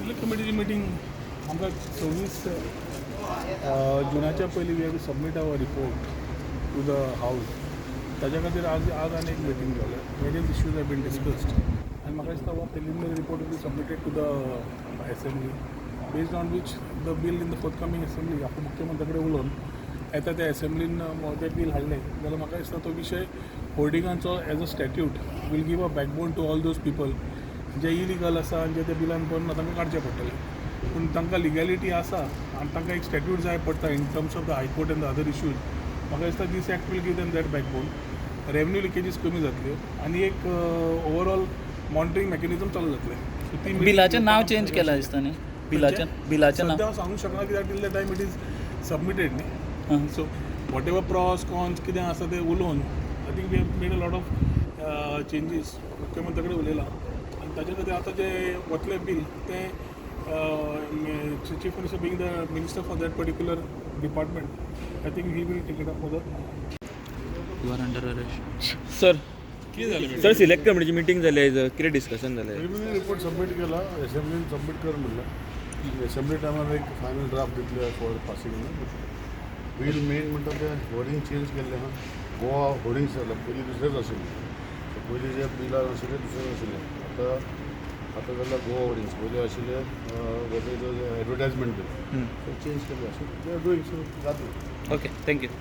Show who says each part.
Speaker 1: Select कमिटीची meeting आमकां 26 जुनाच्या पयलीं we have to submit our report to the house. ताच्या खातीर आज आनी एक मिटींग जालें. Various issues have been discussed आनी म्हाका दिसता हो preliminary report will be submitted to the assembly, based on which the bill in the forthcoming assembly, आपण मुख्यमंत्र्या कडेन उलोवन येता त्या असेंब्लीन तें बील हाडलें जाल्यार म्हाका दिसता तो विशय होर्डिंगांचो as a statute will give a backbone to all those people J illegal आसा आनी जे ते बिलान पडून तांकां काडचें पडटलें. पूण तांकां लिगॅलिटी आसा आनी तांकां एक स्टॅट्यूट जाय पडटा in terms of the high court and the other issues. म्हाका दिसता this act will give them that backbone. Revenue leakages कमी जातल्यो आनी एक ओवरऑल मॉनिटरींग मेकॅनिजम चालू जातलें. सो ती meeting
Speaker 2: बिलाचें नांव चेंज केलां दिसता न्ही, बिलाचें नांव?
Speaker 1: सद्या हांव सांगूंक शकना कित्याक till the time it is submitted न्ही. So whatever pros cons कितें आसा तें उलोवन I think we have made a lot of changes. मुख्यमंत्र्या कडेन उलयलां आनी ताचे खातीर आतां जें वतलें बील तें Chief Minister being the minister for that particular department, I think he will take it up further.
Speaker 2: You are under arrest.
Speaker 3: Sir.
Speaker 1: कितें जालें?
Speaker 3: सर, सिलेक्ट कमिटीची मिटींग जाली आयज, कितें डिस्कशन जालें?
Speaker 4: प्रिलिमिनरी रिपोर्ट सबमीट केला, असेंब्लीन सबमीट कर म्हणलं. असेंब्ली टायमार एक फायनल ड्राफ्ट दितले फॉर पासिंग. बील मेन म्हणटा तें होर्डिंग चेंज केल्लें आहा. गोवा होर्डिंग्स जालें. पयलीं दुसरेंच आशिल्लें. सो पयलीं जे बिलां आशिल्लें दुसरें आशिल्लें. आतां जाल्यार गोवा होर्डिंग्स. पयलीं आशिल्लें एडवर्टायजमेंट बील. सो चेंज केल्लें. So they are doing, so जातलें.
Speaker 2: Okay, thank you.